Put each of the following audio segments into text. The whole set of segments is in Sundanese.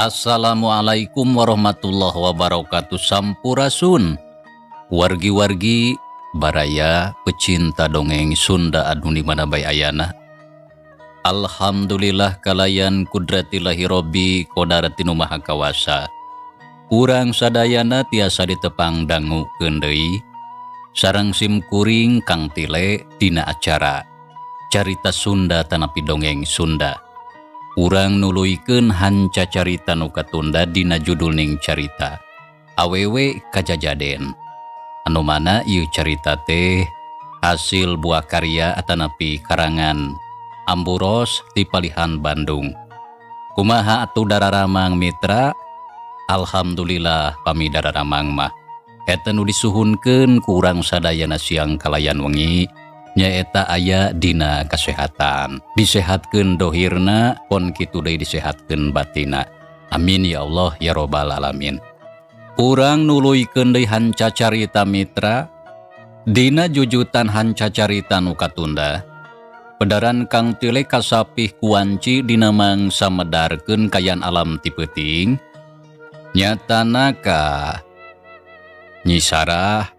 Assalamualaikum warahmatullahi wabarakatuh. Sampurasun wargi-wargi baraya pecinta dongeng Sunda anu di mana bae ayana. Alhamdulillah kalayan kudratillahi robbi kodarati nu maha kawasa. Urang sadayana tiasa ditepang dangukeun deui sareng sim kuring Kang Tile dina acara Carita Sunda tanapi dongeng Sunda. Urang nuluykeun hanca carita nu katunda dina judulning carita Awewe Kajajaden. Anu mana ieu carita teh hasil buah karya atanapi karangan Amburos ti Palihan Bandung. Kumaha atuh dararamang mitra? Alhamdulillah pami dararamang mah. Eta nu disuhunkeun ku urang sadayana siang kalayan wengi nyaeta aya dina kasehatan. Disehatkeun dohirna pon kitu deui disehatkeun batina. Amin ya Allah ya robbal alamin. Urang nuluykeun deui hanca carita mitra dina jujutan hanca carita nu katunda. Pedaran Kang Tile kasapih kuanci dina mangsa medarkeun kayan alam ti peuting. Nyatana ka Nyi Sarah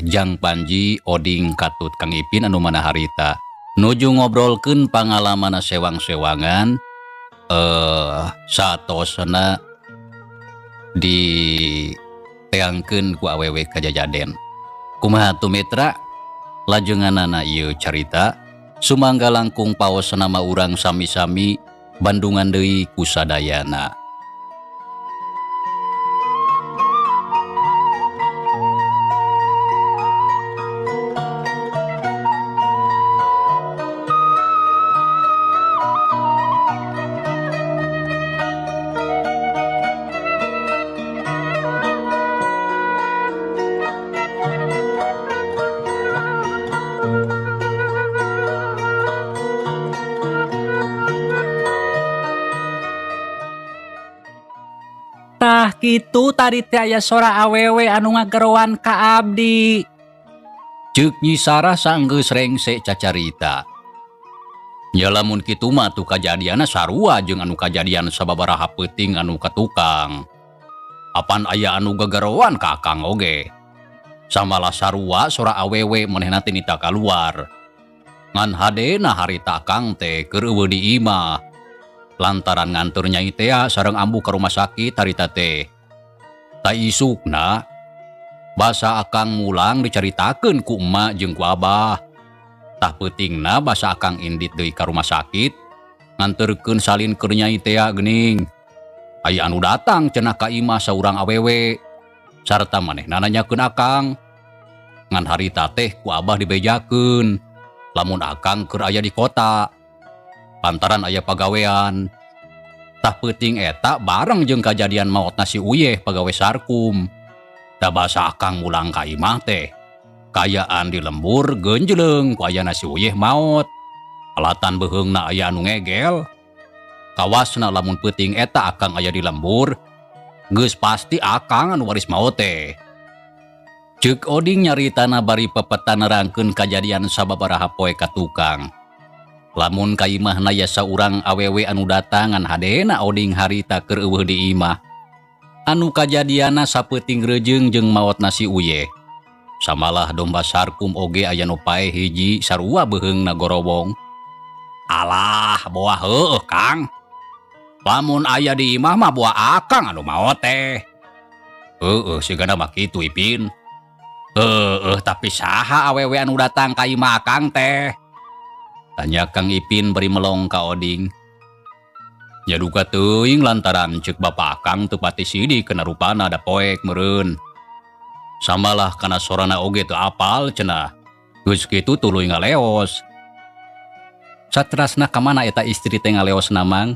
Jang Panji Oding Katut Kang Ipin anu mana harita nuju ngobrolkeun pangalaman sewang-sewangan satosna diteangkeun ku awewe kajajaden. Kumaha atuh mitra? Lajenganana ieu carita sumangga langkung paos nama urang sami-sami bandungan deui ku sadayana. Tah kitu tadi teh aya sora awewe anu ngageroan ka abdi. Ceuk Nyi Sarah sanggeus rengse cacarita. Nya lamun kitu mah tuh kajadianna sarua jeung anu kajadian sababaraha peuting anu ka tukang. Apan aya anu gagaroan ka akang oge. Samalah sarua sora awewe manehna teh nita kaluar. Ngan hadena harita akang teh keur eueuh di imah. Lantaran nganteur nyai tea sareng ambu ka rumah sakit harita teh. Ta isukna basa akang mulang dicaritakeun ku emak jeung ku abah. Tah peutingna basa akang indit deui ka rumah sakit nganteurkeun salin keur nyai tea geuning. Aya anu datang cenah ka imah saurang awewe sarta manehna nanyakeun akang. Ngan harita teh ku abah dibejakeun lamun akang keur aya di kota. Lantaran aya pagawean. Tah peuting eta bareng jeung kajadian maotna si Uyeh pagawe Sarkum. Da basa akang mulang ka imah teh kayaan di lembur genjleung ku ayana si Uyeh maot. Alatan beuheungna aya anu ngegel. Kawasna lamun peuting eta akang aya di lembur, geus pasti akang anu waris maot teh. Ceuk Oding nyaritana bari pepetan nerangkeun kajadian sababaraha poe ka tukang. Lamun ka imahna ya saurang awewe anu datangan hadena Oding harita keur eueuh di imah. Anu kajadianna sapeuting rejeung jeung maotna si Uyeh. Samalah domba Sarkum oge aya nu paeh hiji sarua beuheungna gorowong. Alah, boa heueuh, Kang. Lamun aya di imah mah boa Akang anu maot teh. Heueuh, sigana mah kitu, Ipin. Heueuh, tapi saha awewe anu datang ka imah Akang teh? Tanya Kang Ipin bari melong ka Oding. Nya duka teuing, lantaran ceuk Bapak Akang teu pati sidik kana rupana, da poek meureun. Samalah kana sorana oge teu apal cenah. Geus kitu tuluy ngaleos. Saterasna ka mana eta istri teh ngaleosna, Mang?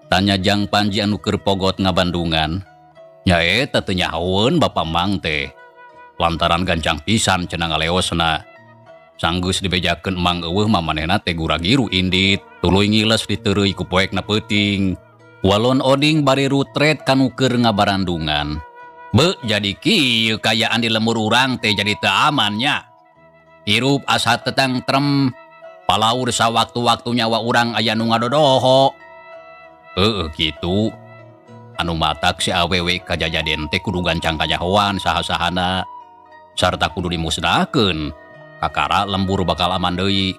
Tanya Jang Panji anu keur pogot ngabandungan. Nya eta teu nyahoeun Bapak Mang teh. Lantaran gancang pisan cenah ngaleosna. Sanggeus dibejakeun Mang euweuh mah manehna teh gura-giru indit, tuluy ngiles diteureuy ku poekna peuting. Walon Oding bari rutret kanu keur ngabarandungan. Be, jadi kieu kaayaan di lembur urang teh, jadi teu aman nya. Hirup asa teu tentrem. Palaur sawaktu-waktu nyawa urang aya nu ngadodoho. Heueuh kitu. Anu matak si awewe kajajaden teh kudu gancang kanyahoan saha-sahana. Sarta kudu dimusnahkeun. Kakara lembur bakal aman deui.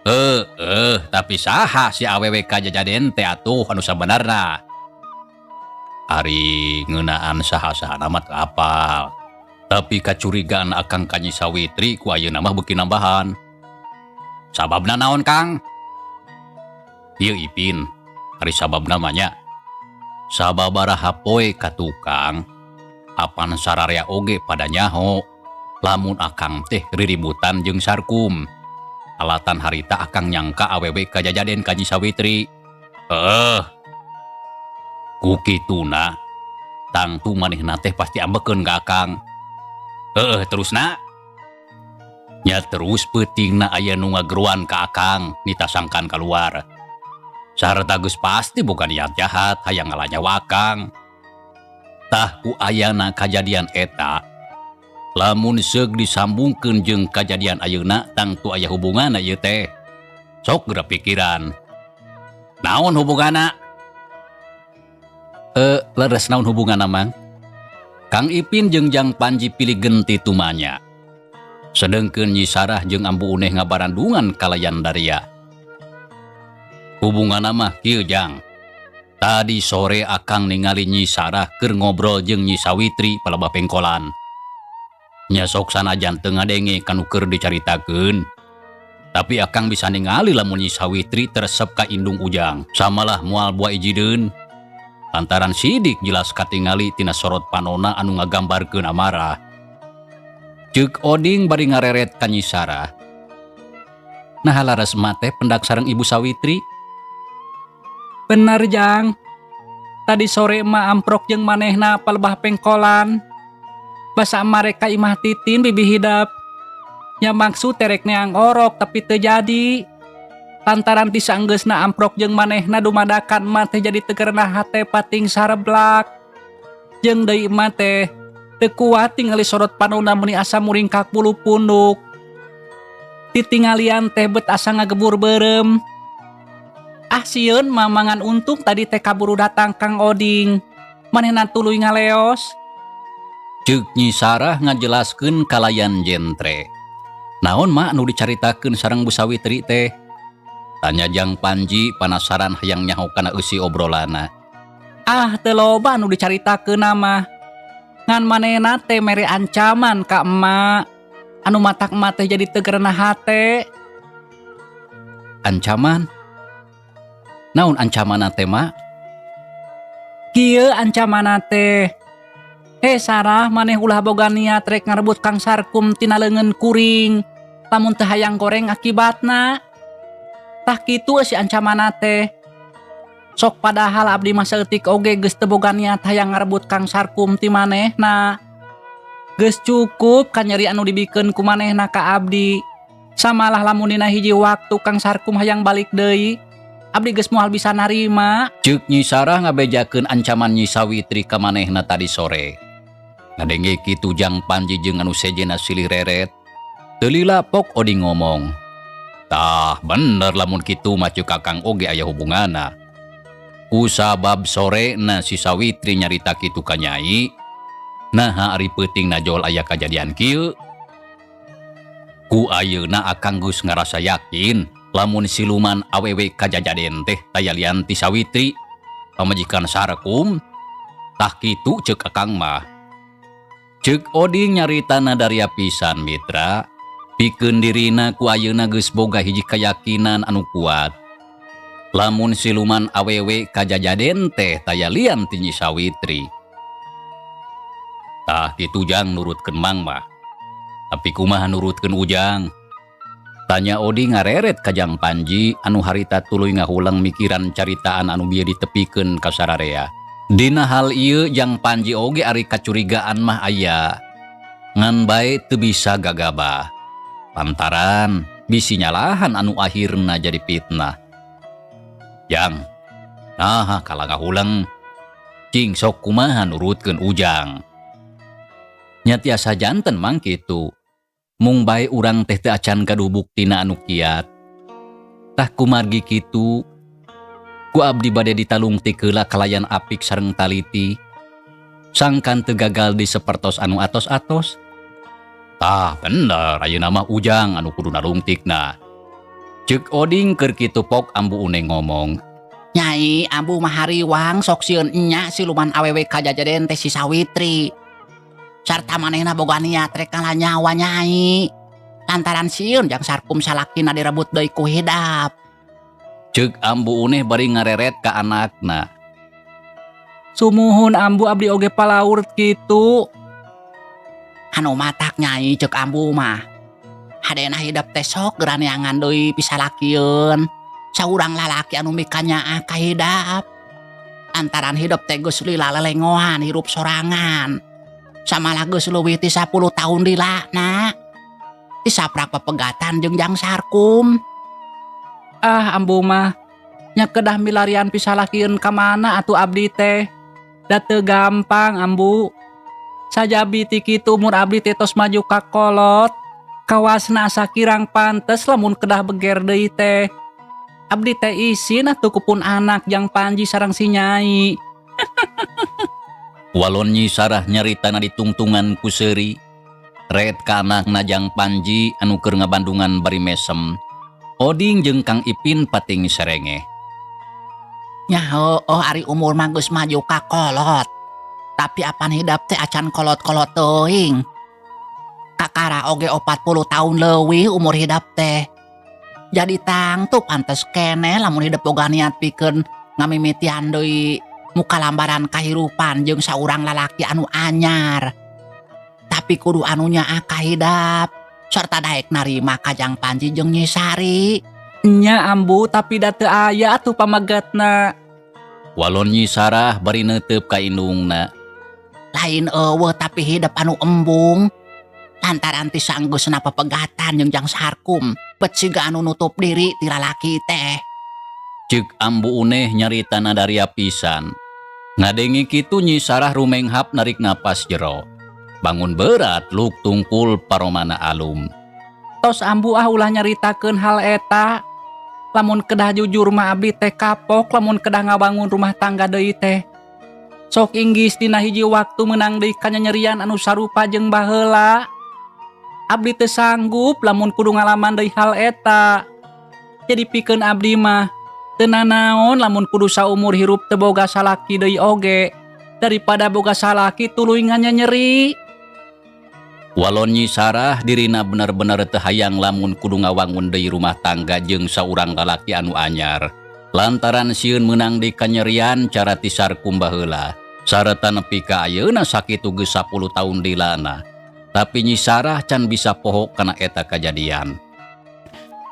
Heueuh, tapi saha si awewe kajajaden teh atuh anu sabenarna? Ari ngeunaan saha-sahana mah teu apal. Tapi kacurigaan Akang ka Nyi Sawitri ku ayeuna mah beuki nambahan. Sababna naon, Kang? Ieu, Ipin, ari sababna mah nya. Sababaraha poe ka tukang, apan sararea oge pada nyaho lamun Akang teh riributan jeung Sarkum. Alatan harita Akang nyangka awewe kajajaden ka Nyi Sawitri. Heueuh. Ku kituna, tangtu manehna teh pasti ambekeun ka Akang. Heueuh, terusna? Nya terus peutingna aya nu ngageroan ka Akang nita sangkan keluar. Sarta geus pasti boga niat jahat hayang ngala nyawa Akang. Tah, ku ayana kajadian eta, lamun seug disambungkeun jeung kajadian ayeuna, tangtu aya hubunganna ieu teh. Sok geura pikiran. Naon hubunganna? Eh, leres naon hubunganna, Mang? Kang Ipin jeung Jang Panji pilih genti tumanya. Sedengkeun Nyi Sarah jeung Ambu Uneh ngabarandungan kalayan daria. Hubunganna mah kieu, Jang. Tadi sore Akang ningali Nyi Sarah keur ngobrol jeung Nyi Sawitri palebah pengkolan. Nya sok sanajan teu ngadenge kanu keur dicaritakeun. Tapi Akang bisa ningali lamun Nyi Sawitri teu resep ka Indung Ujang. Samalah moal boa ijideun. Lantaran sidik jelas katingali tina sorot panona anu ngagambarkeun amarah. Ceuk Oding bari ngareret ka Nyi Sarah. Nah, laras emak teh pendak sareng Ibu Sawitri. Bener, Jang. Tadi sore emak amprok jeung manehna palebah pengkolan. Basa emak rek ka imah Titin bibi hidep. Nya maksud teh rek neang orok, tapi teu jadi. Lantaran ti saenggeusna amprok jeung manehna, dumadakan emak teh jadi teu gerenah hate pating sareblak. Jeung deui emak teh teu kuat tingali sorot panona meuni asa muringkak bulu punduk. Titingalian teh bet asa ngagebur beureum. Ah, sieun mamangan, untung tadi teh kaburu datang Kang Oding. Manehna tuluy ngaleos. Ceuk Nyi Sarah ngajelaskeun kalayan jentre. Naon, Mak, nu dicaritakeun sareng Bu Sawitri teh? Tanya Jang Panji panasaran hayang nyaho kana eusi obrolana. Ah, teu loba nu dicaritakeun mah. Ngan manehna teh mere ancaman ka emak. Anu matak emak teh jadi teu gerenah hate. Ancaman? Naon ancamanna teh, Mak? Kieu ancamanna teh. "Eh Sarah, maneh ulah boga niat rek ngarebut Kang Sarkum tina leungeun kuring. Lamun teu hayang goreng akibatna." Tah, kitu si ancamanna teh. Sok padahal abdi mah saeutik oge geus teu boga niat hayang ngarebut Kang Sarkum ti manehna. Geus cukup kanyeri anu dibikeun ku manehna ka abdi. Samalah lamun dina hiji waktu Kang Sarkum hayang balik deui, abdi geus moal bisa narima. Ceuk Nyi Sarah ngabejakeun ancaman Nyi Sawitri ka manehna tadi sore. Ngadenge kitu, Jang Panji jeung anu sejenna silih reret. Teu lila pok Oding ngomong. Tah, bener lamun kitu mah, ceuk Kakang oge aya hubunganna. Kusabab sorena si Sawitri nyarita kitu ka Nyai. Naha ari peuting jol aya kajadian kieu. Ku ayeuna Akang geus ngarasa yakin Lamun siluman awewe kajajaden teh taya lian ti Sawitri, pamajikan Sarkum. Tah kitu ceuk Akang mah. Ceuk Oding nyaritana daria pisan, Mitra. Pikeun dirina ku ayeuna geus boga hiji keyakinan anu kuat. Lamun siluman awewe kajajaden teh taya lian ti Nyi Sawitri. Tah kitu, Jang, nurutkeun Mang mah. Tapi kumaha nurutkeun Ujang? Tanya Oding ngareret ka Jang Panji anu harita tuluy ngahuleng mikiran caritaan anu bieu ditepikeun ka sararea. Dina hal ieu Jang Panji oge ari kacurigaan mah aya. Ngan bae teu bisa gagabah. Lantaran bisi nyalahan anu akhirna jadi fitnah. Jang, nah kalah ngahuleng. Cing sok kumaha nurutkeun Ujang? Nya tiasa janten, Mang, kitu. Mung bae urang teh teu acan gaduh buktina anu kiat. Tah kumargi kitu, ku abdi bade ditalungtik heula kalayan apik sareng taliti. Sangkan teu gagal di sapertos anu atos-atos. Tah bener, ayeuna mah Ujang anu kudu nalungtikna. Ceuk Oding keur kitu pok Ambu Uneh ngomong. Nyai, Ambu mah hariwang sok sieun enya siluman awewe kajajaden teh si Sawitri. Sarta manehna boga niat rek ngala nyawa Nyai. Lantaran sieun Jang Sarkum salakina direbut deui ku hidap. Ceuk Ambu Uneh bari ngareret ka anakna. Sumuhun, Ambu, abdi oge palaur kitu. Anu matak, Nyai, ceuk Ambu mah. Hadena hidep teh sok geura neangan deui pisalakieun. Saurang lalaki anu mikanyaah ka hidap. Lantaran hidep teh geus lila lelengohan hirup sorangan. Samalah geus leuwih ti 10 tahun lilana. Tisaprak pepegatan jeung Jang Sarkum. Ah, Ambu mah nya kedah milarian pisalakieun ka mana atuh abdi teh? Da teu gampang, Ambu. Sajabi ti kitu umur abdi teh tos maju ka kolot. Kawasna asa kirang pantes lamun kedah beger deui teh. Abdi teh isin atuh ku pun anak Jang Panji sareng si Nyai. Walon Nyi Sarah nyaritana ditungtungan ku seuri. Ret ka anakna Jang Panji anu keur ngabandungan bari mesem. Oding jeung Kang Ipin pating serengeh. Nya heueuh, ari umur mah geus maju ka kolot. Tapi apan hidep teh acan kolot-kolot teuing. Kakara oge 40 tahun leuwih umur hidep teh. Jadi tangtu pantes keneh lamun hidep boga niat pikeun ngamimitian deui muka lambaran kahirupan jeung saurang lalaki anu anyar. Tapi kudu anu nyaah ka hidep serta daek narima ka Jang Panji jeung Nyi Sari. Nya, Ambu, tapi da teu aya atuh pamegetna. Walon Nyi Sarah bari neuteup ka indungna. Lain euweuh, tapi hidep anu embung. Lantaran ti sanggeusna pepegatan jeung Jang Sarkum, bet siga anu nutup diri ti lalaki teh. Ceuk Ambu Uneh nyaritana daria pisan. Ngadenge kitu Nyi Sarah rumenghap narik napas jero. Bangun berat luk tungkul paromana alum. Tos, Ambu, ah, ulah nyaritakeun hal eta. Lamun kedah jujur mah abdi teh kapok lamun kedah ngabangun rumah tangga deui teh. Sok inggis dina hiji waktu menang deui kanyanyerian anu sarupa jeung baheula. Abdi teu sanggup lamun kudu ngalaman deui hal eta. Jadi pikeun abdi mah teu nanaon lamun kudu saumur hirup teu boga salaki deui oge daripada boga salaki tuluy nganyanyeri. Walon Nyi Sarah dirina bener-bener teu hayang lamun kudu ngawangun deui rumah tangga jeung saurang lalaki anu anyar. Lantaran sieun meunang deui kanyerian cara ti Sarkum baheula. Sareta nepi ka ayeuna sakitu geus 10 tahun dilana. Tapi Nyi Sarah can bisa poho kana eta kajadian.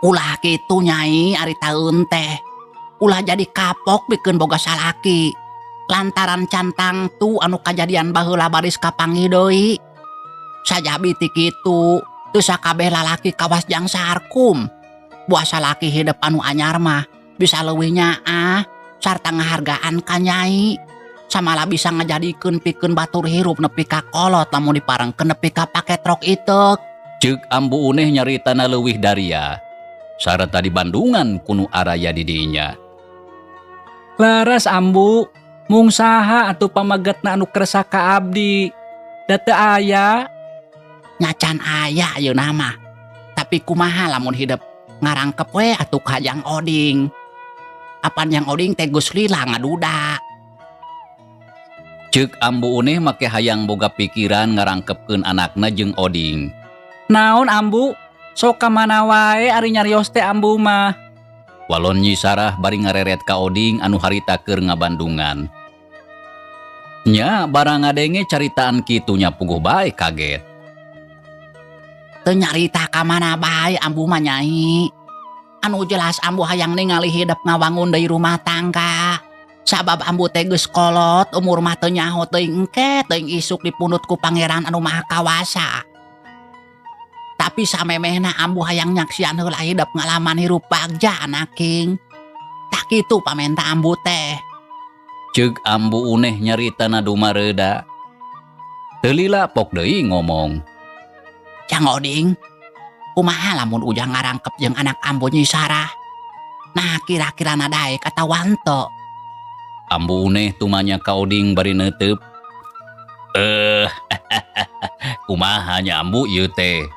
Ulah kitu, Nyai, ari taeun teh. Ulah jadi kapok pikeun boga salaki. Lantaran can tangtu anu kajadian baheula baris kapanggih deui. Sajabi ti kitu, teu sakabeh lalaki kawas Jang Sarkum. Buah salaki hidep anu anyar mah bisa leuwih nyaah sarta ngahargaan ka Nyai. Samalah bisa ngajadikeun pikeun batur hirup nepi ka kolot lamun diparengkeun nepi ka paketrok iteuk. Ceuk Ambu Uneh nyaritana leuwih daria. Sarta di Bandungan ku nu araya di dinya. Leres, Ambu, mung saha atuh pamegetna anu kersa ka abdi? Da teu aya. Nya can aya ayeuna mah. Tapi kumaha lamun hidep Ngarangkep we atuh ka Jang Oding. Apan Jang Oding teh geus lila ngaduda. Ceuk Ambu Uneh make hayang boga pikiran ngarangkepkeun anakna jeung Oding. Naon Ambu? Sok ka mana wae ari nyarios teh Ambu mah. Walon Nyi Sarah bari ngareret ka Oding anu harita keur ngabandungan. Nya barang ngadenge caritaan kitu nya puguh bae kaget. Teu nyarita ka mana bae Ambu mah Nyai. Anu jelas Ambu hayang ningali hidep ngawangun deui rumah tangga. Sabab Ambu teh geus kolot umur mah teu nyaho teuing engke teuing isuk dipundhut ku Pangeran anu Maha Kawasa. Tapi samemehna Ambu hayang nyaksian heula hidep ngalaman hirup bagja anaking. Tak kitu pamenta Ambu teh. Ceuk Ambu Uneh nyaritana dumareuda. Teu lila pok deui ngomong. Jang Oding, kumaha lamun ujang ngarangkep jeung anak Ambu Nyi Sarah? Nah kira-kira nadaek atawa henteu? Ambu Uneh tumanya ka Oding bari neuteup. Kumaha nya Ambu ieu teh?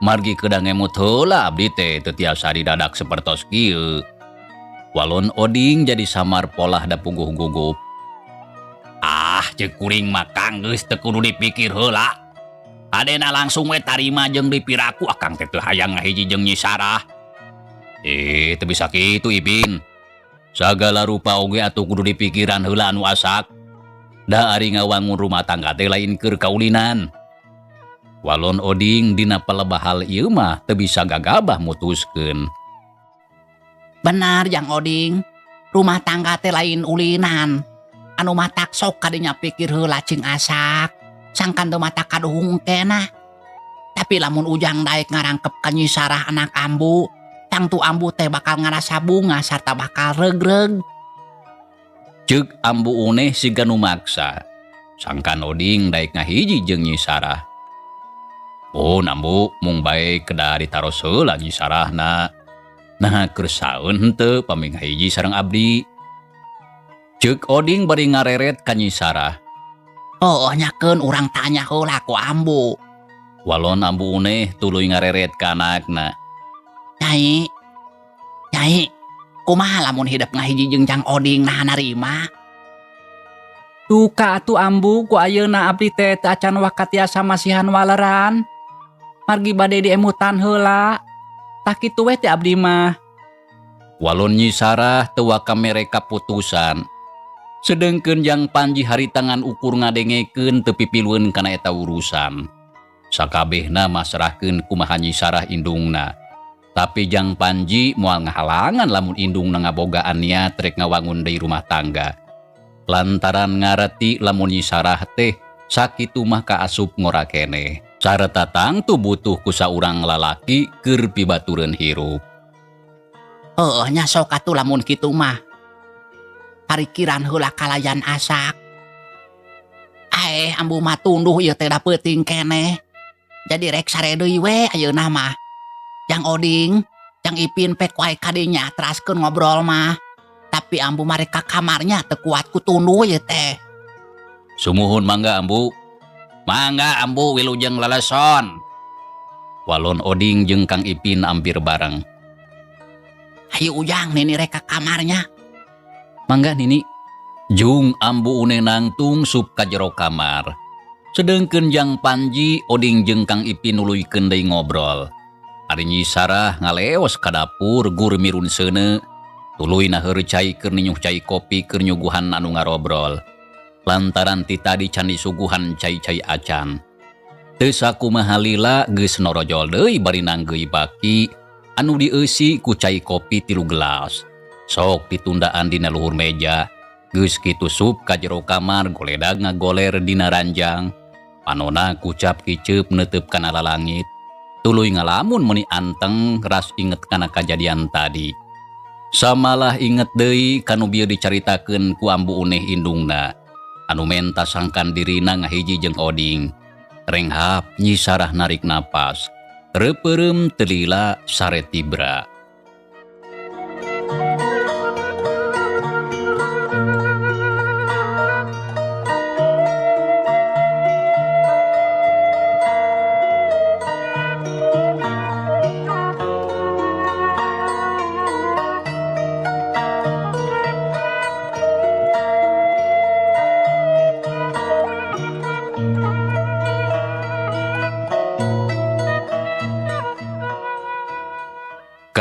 Margi kedah ngemut heula abdi teh teu tiasa didadak sapertos kieu. Walon Oding jadi samar polah da puguh gugup. Ah, ceuk kuring mah Kang geus teu kudu dipikir heula. Adena langsung we tarima jeung dipiraku akang teh teu hayang ngahiji jeung Nyi Sarah. Teu bisa kitu Ipin. Sagala rupa oge atuh kudu dipikiran heula anu asak. Da ari ngawangun rumah tangga teh lain keur kaulinan. Walon Oding dina palebah hal ieu mah teu bisa gagabah mutuskeun. Benar Jang Oding, rumah tangga teh lain ulinan. Anu matak sok kadinya pikir heula cing asak. Sangkan teu mata kaduhung kenah. Tapi lamun ujang daek ngarangkep ka Nyi Sarah anak Ambu, tangtu Ambu teh bakal ngarasa bunga sarta bakal regreg. Ceuk Ambu Uneh siga nu maksa. Sangkan Oding daek ngahiji jeung Nyi Sarah. Oh Ambu mung bae kedah ditaros heula Nyi Sarahna. Nah keur saeun henteu pami ngahiji sareng abdi. Ceuk Oding bari ngareret ka Nyi Sarah. Oh nyakeun urang tanya heula ku Ambu. Walon Ambu Uneh tuluy ngareret ka anakna. Nyai, Nyai, kumaha lamun hidep ngahiji jeung Jang Oding nah narima? Duka atuh Ambu ku ayeuna abdi teh teu acan wakatiasa masihan waleran. Margi bade diemutan heula. Tah kitu we teh abdi mah. Walon Nyi Sarah teu waka mere kaputusan. Sedengkeun Jang Panji harita ngan ukur ngadengekeun teu pipilueun kana eta urusan. Sakabehna masrahkeun kumaha Nyi Sarah indungna. Tapi Jang Panji moal ngahalangan lamun indungna ngabogaan niat rek ngawangun deui rumah tangga. Lantaran ngareti lamun Nyi Sarah teh sakitu mah kaasup ngora keneh. Sarta tangtu butuh ku saurang lalaki keur pibatureun hirup. Heueuh nya sok atuh lamun kitu mah. Parikiran heula kalayan asak. Aeh Ambu mah tunduh ieu teh da peuting keneh. Jadi rek sare deui we ayeuna mah. Jang Oding, Jang Ipin pek wae kadinya teraskeun ngobrol mah. Tapi Ambu mah rek ka kamarnya teu kuat ku tunduh ieu teh. Sumuhun mangga Ambu. Mangga Ambu wilujeng leleson. Walon Oding jeung Kang Ipin ampir bareng. Hayu Ujang nini rek ka kamarnya. Mangga nini. Jung Ambu Uneh nangtung sup ka jero kamar. Sedengkeun Jang Panji Oding jeung Kang Ipin nuluykeun deui ngobrol. Ari Nyi Sarah ngaleos ka dapur gur mirun seuneu. Tuluy naheur cai keur ninyuh cai kopi keur nyuguhan anu ngarobrol. Lantaran ti tadi can disuguhan cai-cai acan. Teu sakumaha lila geus norojol deui bari nanggeui baki anu dieusi ku cai kopi 3 gelas. Sok ditundaan dina luhur meja. Geus kitu sup ka jero kamar goledag ngagoler dina ranjang. Panona kucap kiceup neuteub kana lalangit. Tuluy ngalamun meuni anteng ras inget kana kajadian tadi. Samalah inget deui kanu bieu dicaritakeun ku Ambu Uneh indungna. Anu menta sangkan dirina ngahiji jeung Oding. Renghap Nyi Sarah narik napas. Reupeureum teu lila sare tibra.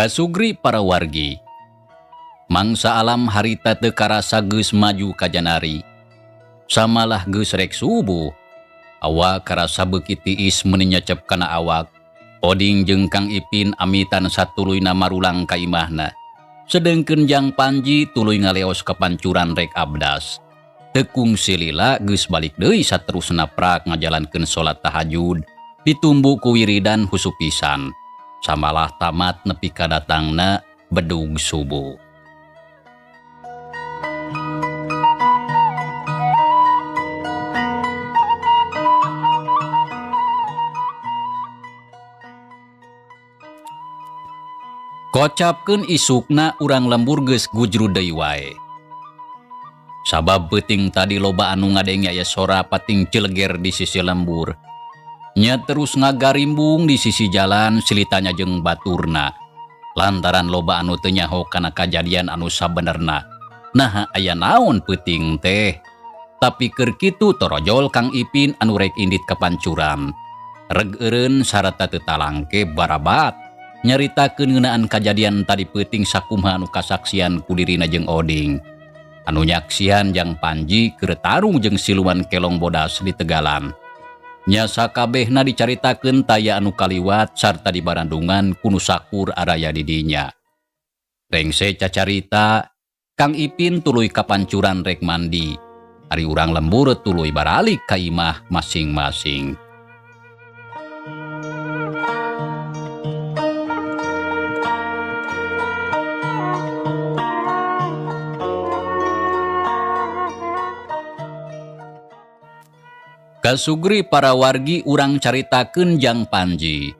Kasugri para wargi. Mangsa alam harita teu karasa geus maju ka janari. Samalah geus rek subuh. Awak karasa beuki tiis meuni nyecep kana awak. Oding jeung Kang Ipin amitan satuluyna marulang ka imahna. Sedengkeun Jang Panji tuluy ngaleos ka pancuran rek abdas. Teu kungsi lila geus balik deui saterusna prak ngajalankeun salat tahajud ditumbu ku wiridan husu pisan. Samalah tamat nepi ka datangna bedug subuh. Kocapkeun isukna urang lembur geus gujrud deui wae. Sabab peuting tadi loba anu ngadenge aya sora pating celeger di sisi lembur. Nya terus ngagarimbung di sisi jalan silitanya jeung baturna. Lantaran loba anu teu nyaho kana kajadian anu sabenerna. Naha aya naon peuting teh. Tapi keur kitu torojol Kang Ipin anu rek indit ka pancuran. Reg eureun sarata teu talangke barabat. Nyaritakeun ngeunaan kajadian tadi peuting sakumaha anu kasaksian ku dirina jeung Oding. Anu nyaksian Jang Panji keur tarung jeung siluman kelong bodas di Tegalan. Nya sakabehna dicaritakeun taya anu kaliwat sarta dibarandungan ku nu sakur araya di dinya. Rengse cacarita, Kang Ipin tuluy kapancuran rek mandi. Ari urang lembur tuluy baralik ka imah masing-masing. Kasugri para wargi urang caritakeun Jang Panji.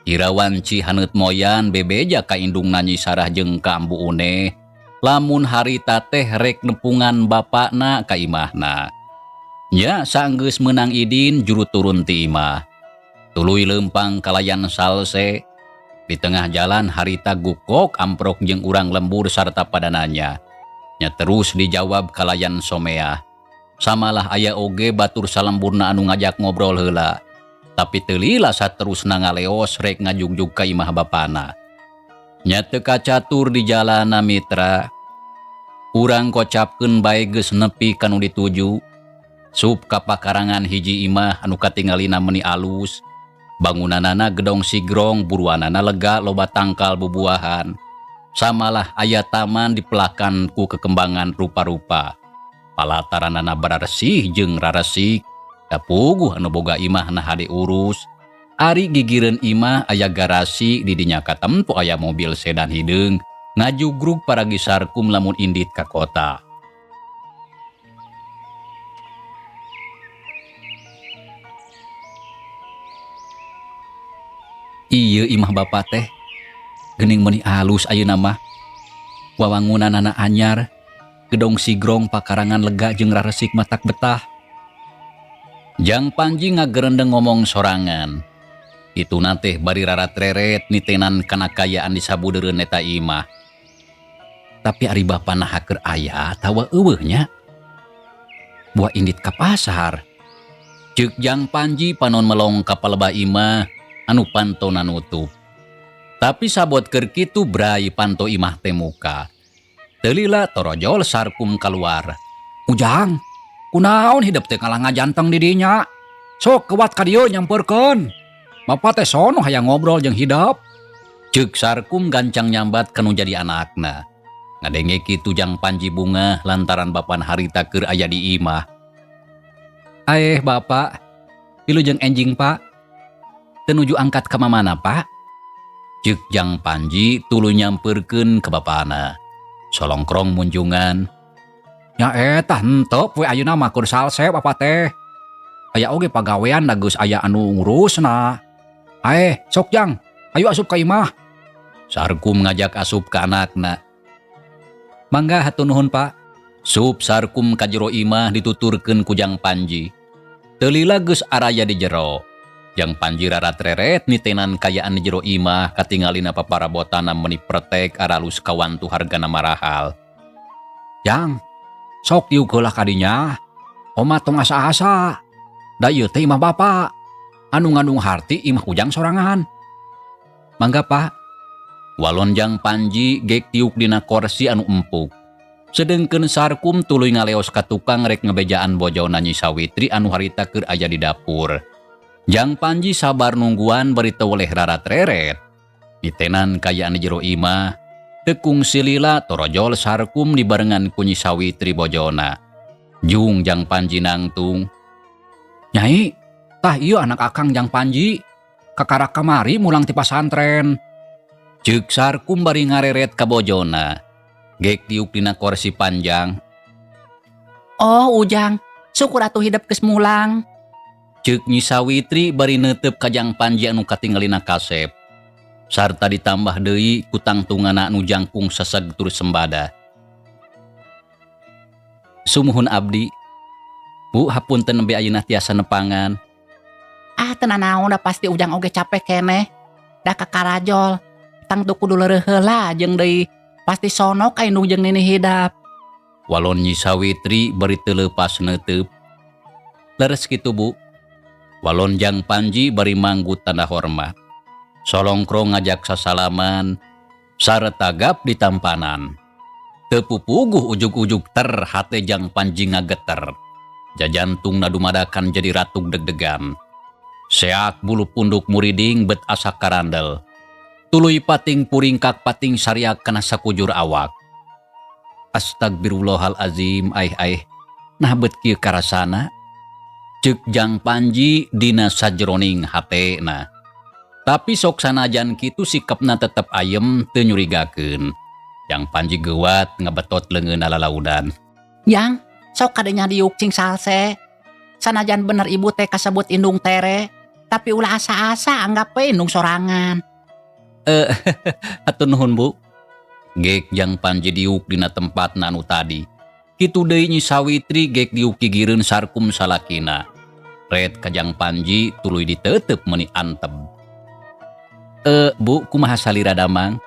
Irawan Cihaneut moyan bebeja ka indungna Nyi Sarah jeung ka Ambu Uneh, lamun harita teh rek nepungan bapakna ka imahna. Nya saenggeus meunang idin juru turun ti imah. Tuluy leumpang kalayan salse. Di tengah jalan harita gukok amprok jeung urang lembur sarta padananya. Nya terus dijawab kalayan someah. Samalah aya oge batur salemburna anu ngajak ngobrol heula. Tapi teu lila saterusna ngaleos rek ngajugjug ka imah bapana. Nya teu kacatur di jalana mitra. Urang kocapkeun bae geus nepi ka nu dituju. Sup ka pakarangan hiji imah anu katingalina meuni alus. Bangunanana gedong sigrong, buruanana lega loba tangkal bubuahan. Samalah aya taman dipelakan ku kekembangan rupa-rupa. Palataranana bararesih jeung raresik. Da puguh anu boga imah nah hade urus. Ari gigireun imah aya garasi di dinya katempo aya mobil sedan hideung ngajugrug paragi Sarkum lamun indit ka kota. Ieu imah bapa teh geuning meuni alus ayeuna mah. Wawangunanana anyar, gedong sigrong pakarangan lega jeung raresik matak betah. Jang Panji ngagerendeng ngomong sorangan. Itu teh bari rarat-reret nitenan kana kayaan di sabudeureun eta imah. Tapi ari bapa naha keur aya atawa eueuh nya? Buah indit ka pasar. Ceuk Jang Panji panon melong ka palebah imah anu pantona nutup. Tapi sabot keur kitu brai panto imah teh muka. Teu lila torojol Sarkum kaluar. Ujang, kunaon hidep teh kalah ngajanteng di dinya? Sok kewat ka dieu nyamperkeun. Bapa teh sono hayang ngobrol jeung hidep. Ceuk Sarkum gancang nyambat kanu jadi anakna. Ngadenge kitu Jang Panji bungah lantaran bapan harita keur aya di imah. Aeh bapak, wilujeng enjing pak. Teu nuju angkat ka mamana pak? Ceuk Jang Panji tuluy nyamperkeun ka bapana. Solongkrong munjungan. Nya eta henteu poe ayeuna mah keur salse bapa teh. Aya oge pagawean da geus aya anu ngurusna. Aeh, sok Jang, ayo asup ka imah. Sarkum ngajak asup ka anakna. Mangga hatur nuhun pak. Sup Sarkum ka jero imah dituturkeun ku Jang Panji. Teu lila geus araya di jero. Jang Panji rarat-reret nitenan kayaan di jero imah katingalina paparabotana meuni pretek aralus kawantu hargana marahal. Jang, sok diuk heula ka dinya. Oma tong asa-asa. Da ieu teh imah bapa. Anu ngandung harti imah ujang sorangan. Mangga pak. Walon Jang Panji gek tiuk dina korsi anu empuk. Sedengkeun Sarkum tuluy ngaleos ka tukang rek ngebejaan bojona Nyi Sawitri anu harita keur aya di dapur. Jang Panji sabar nungguan bari teu weleh rarat-reret. Nitenan kaayaan di jero imah, teu kungsi lila torojol Sarkum dibarengan ku Nyi Sawitri bojona. Jung Jang Panji nangtung. Nyai, tah ieu anak akang Jang Panji. Kakarak kamari mulang ti pasantren. Ceuk Sarkum bari ngareret ka bojona. Gek diuk dina korsi panjang. Oh, Ujang, syukur atuh hidep geus mulang. Ceuk Nyi Sawitri bari neuteup ka Jang Panji anu katinggalina kasep. Sarta ditambah deui ku tangtungana anu jangkung seseg tur sembada. Sumuhun abdi. Bu, hapunten nembe ayeuna tiasa nepangan. Ah, teu nanaon da pasti Ujang oge capek keneh. Da kakarajol. Tangtu kudu leureuh heula jeung deui pasti sonok ka indung jeung nini hidap. Walon Nyi Sawitri bari teu leupas neuteup. Leres kitu, Bu. Walon Jang Panji bari manggut tanda hormat. Solongkrong ngajak sasalaman sareta gap ditampanan. Teu pupuguh ujug-ujug ter hate Jang Panji ngageter. Jajantungna dumadakan jadi ratug deg-degan. Seak bulu punduk muriding bet asa karandel. Tuluy pating puringkak pating sariak kana sakujur awak. Astagfirullahalazim, aih aih. Nah bet kieu karasana. Ceuk Jang Panji dina sajroning hatena. Tapi sok sanajan kitu sikapna tetep ayem teu nyurigakeun. Jang Panji geuwat ngabetot leungeunna lalaudan. Jang, sok kadenya diuk cing salse. Sanajan bener ibu teh kasebut indung tere, tapi ulah asa-asa anggap we indung sorangan. Hatur nuhun, Bu. Gek Jang Panji diuk dina tempatna anu tadi. Kitu deui Nyi Sawitri gek diuk gigireun Sarkum salakina. Ret ka Jang Panji tuluy diteuteup meuni anteb. Bu, kumaha salira damang?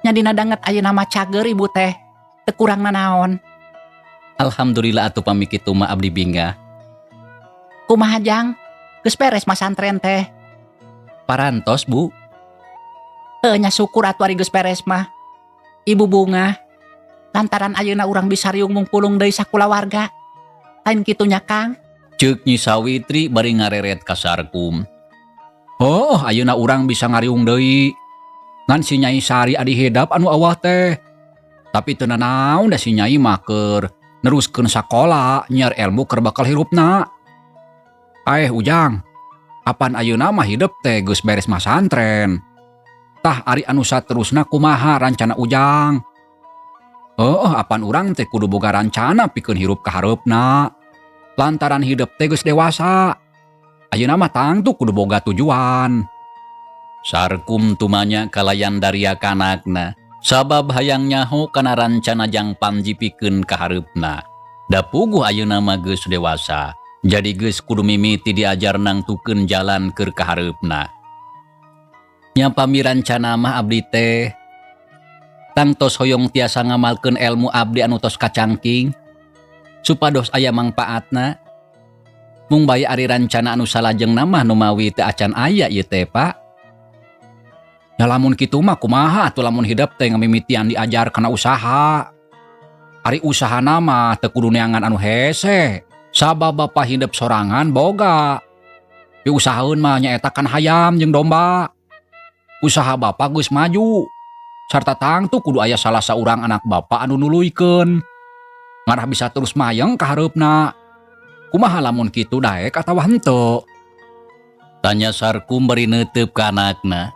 Nya dina danget ayeuna mah cager ibu teh. Teu kurang nanaon. Alhamdulillah atuh pami kitu mah abdi bingah. Kumaha Jang? Geus beres masantren teh? Parantos, Bu. Heuh nya syukur atuh ari geus beres mah. Ibu bungah. Lantaran ayeuna urang bisa riung mungpulung deui sakulawarga. Lain kitu nya, Kang? Ceuk Nyi Sawitri bari ngareret ka Sarkum. Oh, ayeuna urang bisa ngariung deui. Ngan si Nyai Sari adi hidap anu awah teh. Tapi teu nanaon da si Nyai mah keur neruskeun sakola nyiar ilmu keur bakal hirupna. Aeh Ujang, apan ayeuna mah hidep teh geus beres masantren. Tah ari anu saterusna kumaha rancana Ujang? Oh, apan urang teh kudu boga rancana pikeun hirup ka hareupna. Lantaran hidep teh geus dewasa. Ayeuna mah tangtu kudu boga tujuan. Sarkum tumanya kalayan daria kanakna. Sabab hayang nyaho kana rancana Jang Panji pikeun ka hareupna. Da puguh ayeuna mah geus dewasa. Jadi geus kudu mimiti diajar nangtukeun jalan keur ka hareupna. Nya pami rancana mah abdi teh tangtos hoyong tiasa ngamalkeun ilmu abdi anu tos kacangking supados aya mangpaatna. Mung bae ari rancana anu salajengna mah numawi teu acan aya ieu teh, Pak. Ya lamun kitu mah kumaha atuh lamun hidep teh ngamimitian diajar kana usaha. Ari usahana mah teu kudu neangan anu hese. Sabab bapa hidep sorangan boga. Diusahaeun mah nyaeta kan hayam jeung domba. Usaha bapa geus maju. Sarta tangtu kudu aya salah saurang anak bapa anu nuluykeun. Ngarah bisa terus mayeng ka hareupna. Kumaha lamun kitu daek atawa henteu? Tanya Sarkum bari neuteup ka anakna.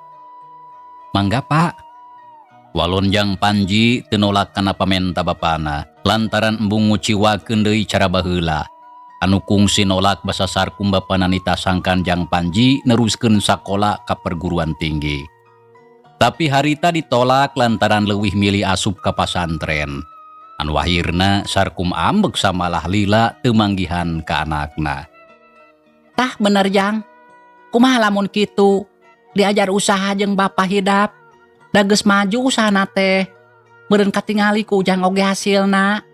Mangga, Pak. Walon Jang Panji teu nolak kana pamenta bapana lantaran embung nguciwakeun deui cara baheula. Anu kungsi nolak basa Sarkum bapana nitasangkan Jang Panji neruskeun sakola ka perguruan tinggi. Tapi harita ditolak lantaran leuwih milih asup ka pasantren. Anu akhirna Sarkum ambek samalah lila teu manggihan ka anakna. Tah bener Jang. Kumaha lamun kitu? Diajar usaha jeung bapa hidap. Da geus maju usahana teh. Meureun katingali ku Ujang oge hasilna.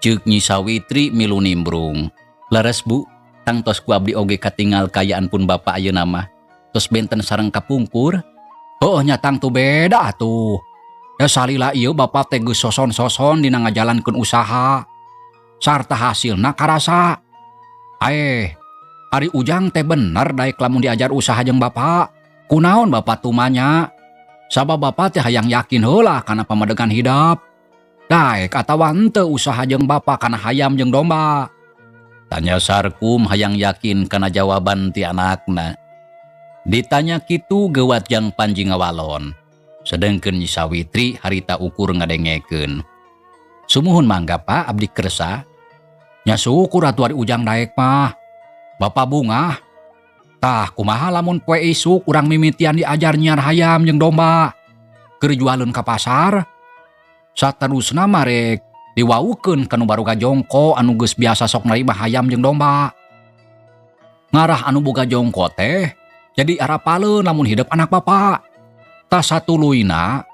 Ceuk Nyi Sawitri milu nimbrung. Leres, Bu, tangtos ku abdi oge katingal kayaan pun bapa ayeuna mah. Tos benten sareng kapungkur. Heueuh nya tangtu beda atuh. Da salila ieu bapa teh geus soson-soson dina ngajalankeun usaha sarta hasilna karasa. Aeh, ari Ujang teh bener daek lamun diajar usaha jeung bapa. Kunaon bapa tumanya? Sabab bapa teh hayang yakin heula kana pamadegan hidep. Daek atawa henteu usaha jeung bapa kana hayam jeung domba? Tanya Sarkum hayang yakin kana jawaban ti anakna. Ditanya kitu geuwat Jang Panji ngawalon. Sedengkeun Nyi Sawitri harita ukur ngadengekeun. Sumuhun mangga Pak, abdi kersa. Nya syukur atuh ari Ujang daek mah. Bapa bungah. Tah kumaha lamun poe isuk urang mimitian diajar nyiar hayam jeung domba keur jualeun ka pasar? Saterusna mah rek diwaukeun ka nu baruga jongko anu geus biasa sok narima hayam jeung domba. Ngarah anu boga jongko teh jadi arapaleun lamun hidep anak bapa. Tah satuluyna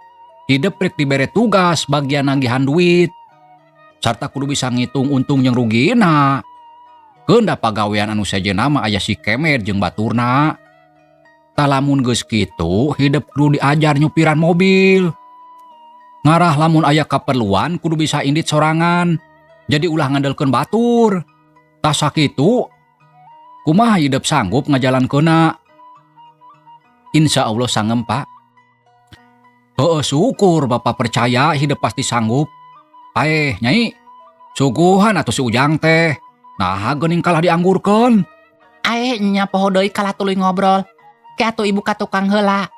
hidep rek dibere tugas bagian nagihan duit sarta kudu bisa ngitung untung jeung rugina. Keun da pagawean anu sejenna mah aya si Kemed jeung baturna. Tah lamun geus kitu hidep kudu diajar nyupiran mobil. Ngarah lamun aya kaperluan kudu bisa indit sorangan. Jadi ulah ngandelkeun batur. Tah sakitu kumaha hidep sanggup ngajalankeunna? Insya Allah sangem Pak. Heeh syukur Bapak percaya hidep pasti sanggup. Aeh Nyai, suguhan atuh si Ujang teh. Nah geuning kalah dianggurkeun. Aeh nya poho deui kalah tuluy ngobrol. Ke atuh ibu ka tukang heula.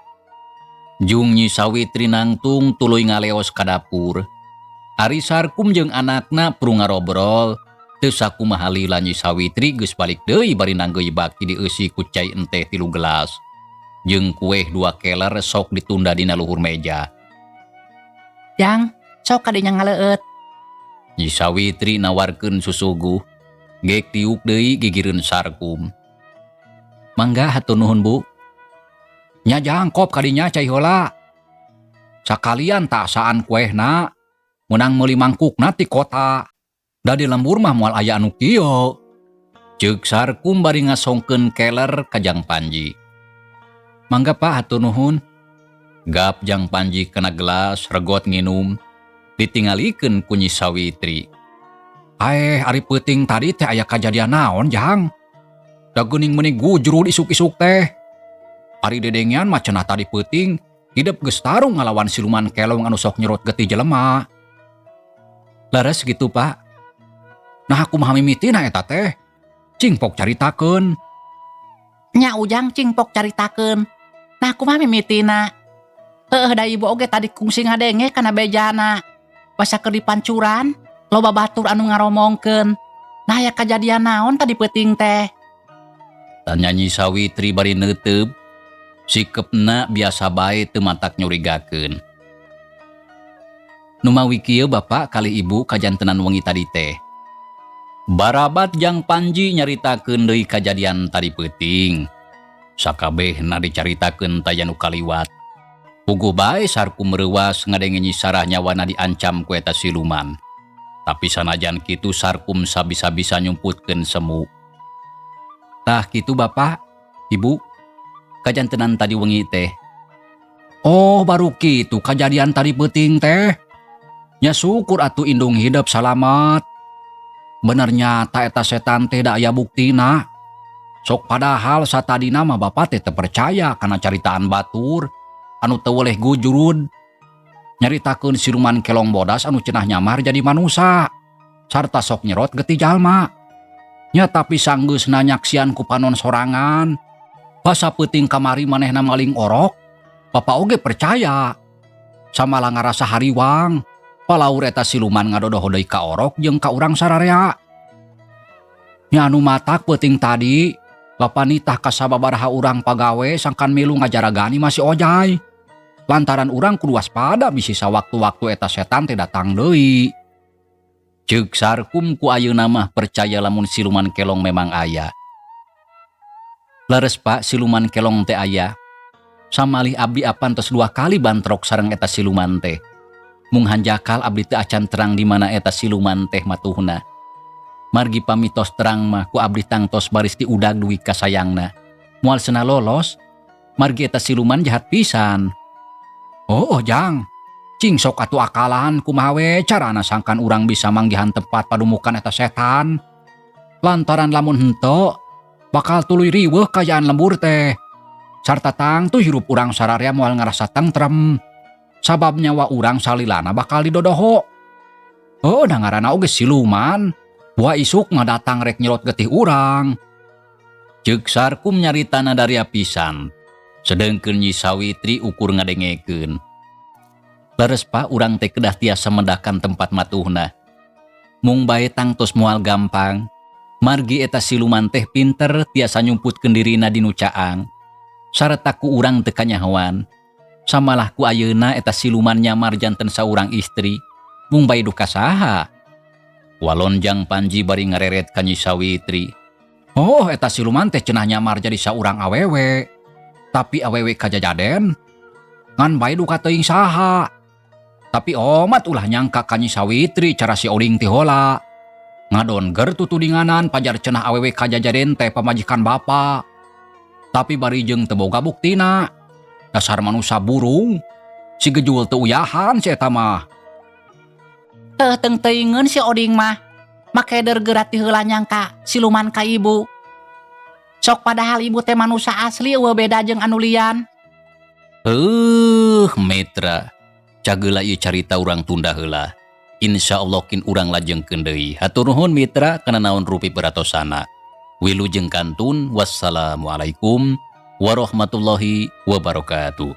Jung Nyi Sawitri nangtung tuluy ngaleos ka dapur. Ari Sarkum jeung anakna perlu ngarobrol. Teu sakumaha lila Nyi Sawitri geus balik deui bari nanggeuy baki dieusi ku cai enteh 3 gelas. Jeung kueh 2 keler sok ditunda dina luhur meja. Jang, sok kadinya ngaleueut. Nyi Sawitri nawarkeun susuguh. Gek diuk deui gigireun Sarkum. Mangga hatur nuhun Bu. Nya jangkop kadinya cai heula. Sakalian tasaan kuehna meunang meuli mangkukna ti kota. Da di lembur mah moal aya anu kieu. Ceuk Sarkum bari ngasongkeun keler ka Jang Panji. Mangga Pak hatur nuhun. Gap Jang Panji kena gelas regot nginum. Ditingalikeun ku Nyi Sawitri. Aeh ari peuting tadi teh aya kajadian naon Jang? Da geuning meuni gujrud isuk-isuk teh. Ari dedengean mah cenah tadi peuting hidep geus tarung ngalawan siluman kelong anu sok nyerot getih jelema. Leres gitu Pak. Nah kumaha mimitina eta teh? Cing pok caritakeun. Nya Ujang cing pok caritakeun. Nah kumaha mimitina? Heueuh da ibu oge tadi kungsi ngadenge kana bejana. Basa keur dipancuran, loba batur anu ngaromongkeun. Nah aya kajadian naon tadi peuting teh? Tanya Nyi Sawitri bari neuteup. Sikepna biasa bae teu matak nyurigakeun. Numawi kieu Bapak kali Ibu kajantenan wengi tadi teh. Barabat Jang Panji nyaritakeun deui kajadian tadi peuting. Sakabehna dicaritakeun taya nu kaliwat. Puguh bae Sarkum reuwas ngadenge Nyi Sarah nyawana diancam ku eta siluman. Tapi sanajan kitu Sarkum sabisa-bisa nyumputkeun semu. Tah kitu Bapak, Ibu, kajantenan tadi wengi teh. Oh baru kitu kajadian tadi peuting teh. Nya syukur atuh indung hidep salamat. Bener nyata eta setan teh da aya buktina. Sok padahal satadina mah Bapak teh teu percaya kana caritaan batur anu teu weleh gujurud. Nyaritakeun siluman kelong bodas anu cenah nyamar jadi manusa sarta sok nyerot getih jalma. Nya tapi sanggeusna nyaksian ku panon sorangan. Basa peuting kamari manehna maling orok, Bapak oge percaya. Samalah ngarasa hariwang, palaur eta siluman ngadodoh deui ka orok jeung ka urang sararea. Nya anu matak peuting tadi, Bapak nitah ka sababaraha urang pagawe sangkan milu ngajaragani masih ojai. Lantaran urang kudu waspada bisi sawaktu-waktu eta setan teh datang deui. Ceuk Sarkum ku ayeuna mah percaya lamun siluman kelong memang aya. Leres Pak, siluman kelong teh aya. Samalih abdi apan tos 2 kali bantrok sareng eta siluman teh. Mung hanjakal abdi teu acan terang di mana eta siluman teh matuhna. Margi pamitos terang mah ku abdi tangtos baris diudag dugi ka sayangna. Moal sena lolos, margi eta siluman jahat pisan. Oh, Jang. Cing sok atuh akalan kumaha we carana sangkan urang bisa manggihan tempat padumukan eta setan. Lantaran lamun henteu bakal tuluy riweuh kaayaan lembur teh. Sarta tangtu hirup urang sararea moal ngarasa tentrem. Sabab nyawa urang salilana bakal didodoho. Oh, da ngaranna oge siluman. Buah isuk ngadatang rek nyelot getih urang. Ceuk Sarkum nyaritana daria pisan. Sedengkeun Nyi Sawitri ukur ngadengekeun. Leres, Pa, urang teh kedah tiasa medakan tempat matuhna. Mung bae tangtos moal gampang. Margi eta siluman teh pinter, tiasa nyumputkeun dirina di nu caang. Sarta ku urang teu kanyahoan. Samalah ku ayeuna eta siluman nyamar janten saurang istri. Mung bae duka saha? Walonjang Panji bari ngareret ka Nyi Sawitri. Oh, eta siluman teh cenah nyamar jadi saurang awewe. Tapi awewe kajajaden. Ngan bae duka teuing saha. Tapi omat ulah nyangka ka Nyi Sawitri cara si Oding ti hola. Ngadon tutudinganan pajar cenah awewe kajajaden teh pamajikan bapa. Tapi bari jeung teu boga buktina. Dasar manusia burung. Si gejul teu uyahan si eta mah. Teu teuingeun si Oding mah. Make geura ti heula nyangka siluman ka ibu. Sok padahal ibu teh manusia asli, euweuh beda jeung anu lian. Mitra. Cageula ieu carita urang tunda heula. Insya Allah kin urang lajengkeun deui. Hatur nuhun, mitra, kana naon rupi peratosana. Wilujeng kantun, wassalamualaikum warahmatullahi wabarakatuh.